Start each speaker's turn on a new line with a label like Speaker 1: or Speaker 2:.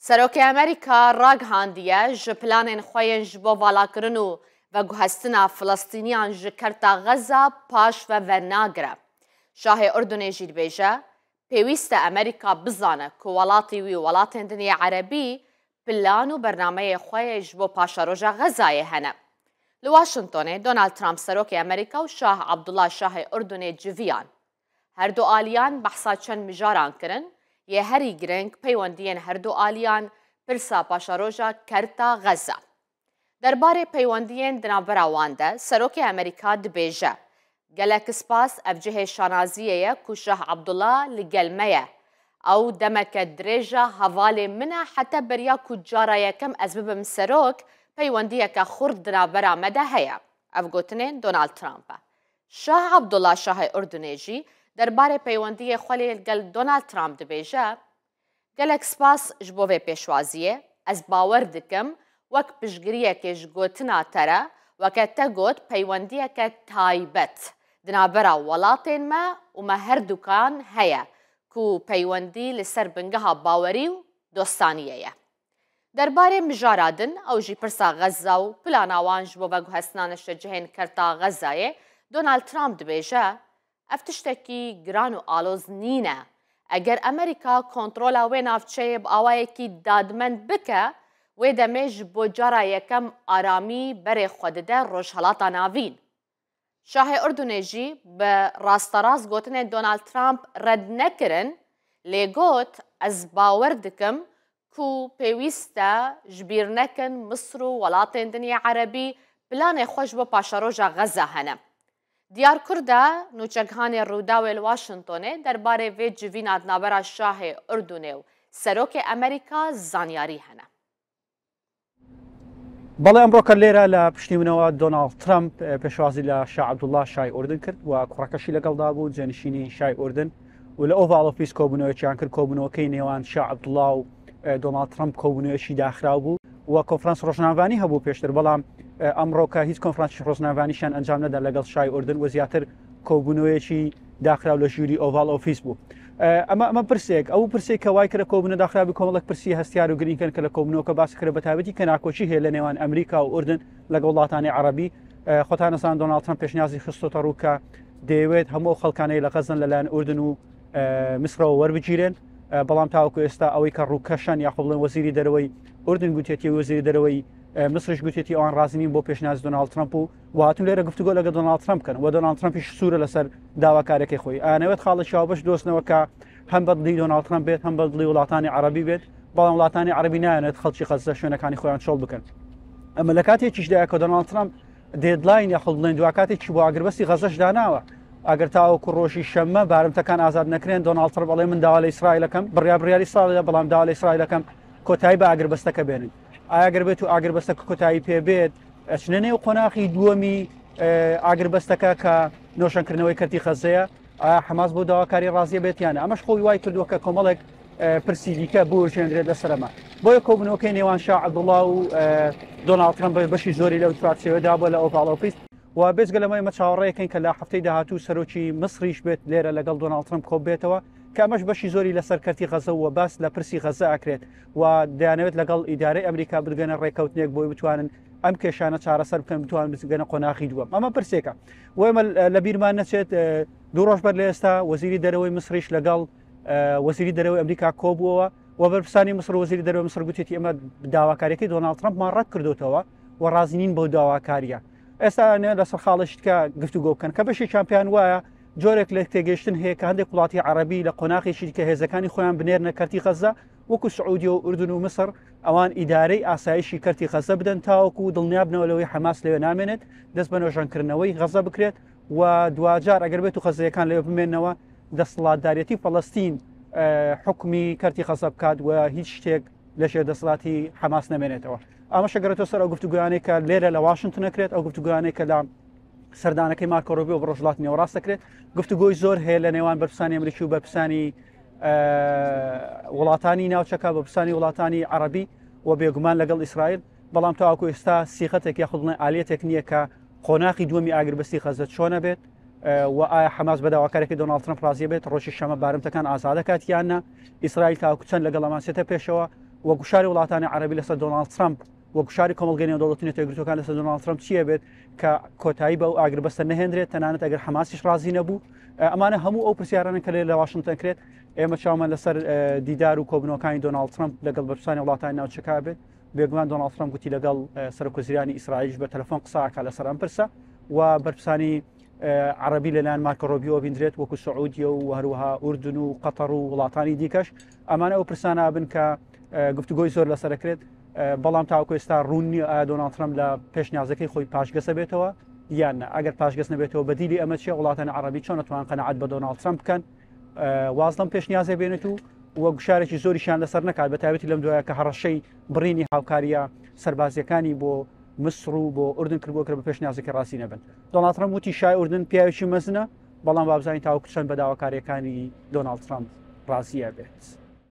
Speaker 1: Serokê Amerîka ragihandiye ji planên xwe yên ji bo valakirin û veguhestina Filistîniyan ji Kerta Xeza paş ve venagire. Şahê Urdunê jî dibêje, pêwîst e Amerîka bizane ku welatî wî û welatên din yê Erebî plan û bernameyê xwe yê ji bo paşeroja Xezayê hene. Li Washingtonê Donald Trump Serokê Amerîka û Şah Abdullah Şahê Urdunê civiyan. Her du aliyan behsa çend mijaran kirin, yê herî giring peywendiyên her du aliyan, pirsa paşeroja Kerta Xezza. Derbarê peywendiyên di navbera wan de Serokê Amerîka dibêje, Gelek spas ev cihê şanaziyê ye ku Şah Abdullah li gel me ye. Ew demeke dirêj e hevalê min e heta beriya ku cara yekem ez bibim serok, peywendiyeke xurt di navbera me de heye. Ev gotinên Donald Trump e. Şah Abdullah Şahê Urdunê jî derbarê peywendiyê xwe lê gel Donald Trump dibêje, Gelek spas ji bo vê pêşwaziyê, ez bawer dikim wek piştgiriyekê ji gotina te re, weke te got peywendiyeke taybet di navbera welatên me û me herdukan heye ku peywendî li ser bingeha bawerî û dostaniyê ye. Derbarê mijara din, ew jî pirsa Xezza û plana wan ji bo veguhestina neştecihên Kerta Xezzayê, Donald Trump dibêje, Ev tiştekî giran û aloz nîne. Eger Amerîka kontrola wê navçeyê bi awayekî dadmend bike, wê demê ji bo cara yekem aramî berê xwe dide Rojhilata Navîn. Şahê Urdunê jî bi rasterast gotinên Donald Trump red nekirin lê got, Ez bawer dikim ku pêwîst e ji bîr nekin Misir û welatên din yê Erebî planê xwe ji bo paşeroja Xeza hene. Diyar Kurd e, nûçegihanê Rûdawê li Washingtonê derbarê vê civîna di navbera Şahê Urdunê û Serokê Amerîka zanyarî hene.
Speaker 2: بەڵێ ئەمڕۆکە لێرە لە پشتی منەوە دۆناڵد ترەمپ پێشوازی لە شا عەبدوڵڵا شای ئوردن کرد و کوڕەکەشی لەگەڵدا بوو جێنشینی شای ئوردن و لە ئۆڤاڵ ئۆفیس کۆبوونەوەیان کرد کۆبوونەوەکەی نێوان شا عەبدوڵڵا و دۆناڵد ترەمپ کۆبوونەوەیەکی داخراو بوو و کۆنفرانس ڕۆژنامەڤانی هەبوو پێشتر بەڵام ئەمڕۆکە هیچ کۆنفرانسی ڕۆژنامەڤانیشیان ئەنجام نەدا لەگەڵ شای ئوردن و زیاتر کۆبوونەوەیەکی داخراو لە ژووری ئۆڤاڵ ئۆفیس بوو. ئەمە ئەمە پرسێک ئەو پرسێک کە وای کرد کۆبوونە داخراوی کۆمەڵێک پرسی هەستیار و گرنگن کە لە کۆبوونەوەکە باس کرا بە تایبەتی کە ناکۆکی هەیە لە نێوان ئەمریکا و ئوردن لەگەڵ وڵاتانی عەرەبی خۆتان نەزان دۆناڵد ترەمپ پێشنیازی خستۆتە ڕوو کە دەیەوێت هەموو ئەو خەڵکانەی لە غەزەن لەلایەن ئوردن و میسرەوە وەربگیرێن بەڵام تاوەکو ئێستا ئەوەی کە ڕووکەشەن یاخۆ بڵێن وەزیری دەرەوەی ئوردن گوتێتی وەزیری دەرەوەی میسرش گوتێتی ئەوان ڕازی نین بۆ پێشنیاز دۆناڵد ترەمپ و و هاتوون لێرە گفتوگۆ لەگەڵ دۆناڵد ترەمپ بکەن و دۆناڵد ترەمپیش سوورە لەسەر داواکارەکەی خۆی ئەیانەوێت خاڵێکی هاوبەش دۆزنەوە کە هەم بە دڵی دۆناڵد ترەمپ بێت هەم بە دڵی وڵاتانی عەرەبی بێت بەڵام وڵاتانی عەرەبی نایانێت خەڵکی غەززە شوێنەکانی خۆیان چۆڵ بکەن ئەمە لە کاتێکیشدایە کە دۆناڵد ترەمپ deadline یاخود بڵێن دواکاتێکی بۆ ئاگربەستی غەزەش داناوە ئەگەر تاوەکو ڕۆژی شەممە بارمتەکان ئازاد نەکرێن دۆناڵد ترەمپ ئەڵێ من داوا لە ئیسرائیلەکەم بڕیا بڕیاری ساڵە بەڵام داوا لە ئیسرائیلەکەم کۆتایی بە ئاگربەستەکە بێنن ئایا گەر بێت و ئاگربەستەکە کۆتایی پێ بێت ئەچنە نێو قۆناخی دووەمی ئاگربەستەکە کە نۆشەنکردنەوەی کەرتی خەزەیە ئایا حەماس بۆ داواکاری ڕازیە بێت یانە ئەمەش خۆی وای کردووە کە کۆمەڵێک پرسی دیکە بورژێنرێت لەسەرەمە بۆیە کۆبوونەوەکەی نێوان شا عەبدوڵا و دۆناڵد ترەمپ بەشی زۆری لەو چوارچێوەدا بووە لە ئۆڤاڵ ئۆفیس و بێجگە لەمە ئێمە چاوەڕێکەین کە لە هەفتەی داهاتوو سەرۆکی مسریش بێت لێرە لەگەڵ دۆناڵد ترەمپ کۆبێتەوە کە ئەمەش بەشی زۆری لەسەر کەرتی غەزە و باس لە پرسی غەزە ئەکرێت و دەیانەوێت لەگەڵ ئیدارەی ئەمریکا بگەنە ڕێککەوتنێک بۆی بتوانن ئەم کێشانە چارەسەر بکەن بتوان بگەنە قۆناخی دووەم ئەمە پرسێکە و ئێمە لە بیرمان نەچێت دوو ڕۆژ بەر لە ئێستا وەزیری دەرەوەی مسریش لەگەڵ وەزیری دەرەوەی ئەمریکا کۆبووەوە و بەرپرسانی مسر وەزیری دەرەوەی مسر گوتێتی ئێمە داواکاریەکەی دۆناڵد ترەمپمان ڕەت کردوتەوە و ڕازی نین بەو داواکاریە ئێستا لەسەر خاڵێکی دیکە گفتوگۆ بکەن کە بەشێکیان پێیان وایە جۆرێک لە تێگەیشتن هەیە کە هەندێک وڵاتی عەرەبی لە قۆناخێکی دیکە هێزەکانی خۆیان بنێرنە کەرتی غەزە وەکو سعودیە و ئوردن و میسر ئەوان ئیدارەی ئاسایشی کەرتی غەزە بدەن تاوەکو دڵنیابنەوە لەوەی حەماس لەوێ نامێنێت دەست بە نۆژەنکردنەوەی غەزە بکرێت و دواجار ئەگەر بێت و غەزەیەکان لەوێ بمێنەوە دەسەڵاتدارێتی فەڵەستین حکومی کەرتی غەزە بکات و هیچ شتێک لەژێر دەسەڵاتی حەماس نەمێنێتەوە ئەمەشە گەڕێتەوە سەر ئەو گفتوگۆیانەی کە لێرە لە واشنتن نەکرێت ئەو گفتوگۆیانەی کە لە سەردانەکەی مارکۆ ڕوبیۆ بۆ ڕۆژهەڵاتی نێوەڕاست دەکرێت گفتوگۆی زۆر هەیە لە نێوان بەرپرسانی ئەمریکی و بەرپرسانی وڵاتانی ناوچەکە بەرپرسانی وڵاتانی عەرەبی و بێگومان لەگەڵ ئیسرائیل بەڵام تاوەکو ئێستا سیخەتێک یاخود بڵێن ئالیەتێک نییە کە قۆناخی دووەمی ئاگربەستی غەزە چۆنە بێت و ئایا حەماس بە داواکارێکی دۆناڵد ترەمپ ڕازیە بێت ڕۆژی شەمە بارمتەکان ئازادەکات یان نا ئیسرائیل تاوەکو چەند لەگەڵ ئەمان چێتە پێشەوە و گوشاری وڵاتانی عەرەبی لەسەر دۆناڵد ترەمپ و گوشاری کۆمەڵگەی نێودەوڵەتی نەتەوە یەکگرتووەکان لەسەر دۆناڵد ترەمپ چییە بێت کە کۆتایی بە ئەو ئاگربەستە نەهێنرێت تەنانەت ئەگەر حەماسیش ڕازی نەبوو ئەمانە هەموو ئەو پرسیارانە کە لێ لە واشنگتن کرێت ئێمە چاومان لەسەر دیدار و کۆبنەوەکانی دۆناڵد ترەمپ لەگەڵ بەرپرسانی وڵاتانی ناوچەکە بێت بێگومان دۆناڵد ترەمپ گوتی لەگەڵ سەرۆکوەزیرانی ئیسرائیلیش بە تەلەفۆن قسە ئەکات لەسەر ئەم پرسە و بەرپرسانی عەرەبی لەلایەن مارکۆ ڕۆبیۆوە بینرێت وەکو سعودیە و هەروەها ئوردن و قەتەر و وڵاتانی دیکەش ئەمانە ئەو پرسانە بن کە گفتوگۆی زۆر لەسەرەکرێت بەڵام تاوەکو ئێستا ڕوون نییە ئایا دۆناڵد ترەمپ لە پێشنیازەکەی خۆی پاشگەزە بێتەوە یان نا ئەگەر پاشگەز نەبێتەوە بەدیلی ئەمە چیە وڵاتانی عەرەبی چۆن ئەتوان قەناعەت بە دۆناڵد ترەمپ بکەن واز لەم پێشنیازە بێنێت و وە گوشارێکی زۆریشیان لەسەر نەکات بە تایبەتی لەم دوایە کە هەڕەشەی بڕینی هاوکاریە سەربازیەکانی بۆ مسر و بۆ ئوردن کردبوو کە بە پێشنیازەکە ڕازی نەبن دۆناڵد ترەمپ وتی شای ئوردن پیاوێکی مەزنە بەڵام وابزانین تاوەکو چەند بە داواکاریەکانی دۆناڵد ترەمپ ڕازیە بێت.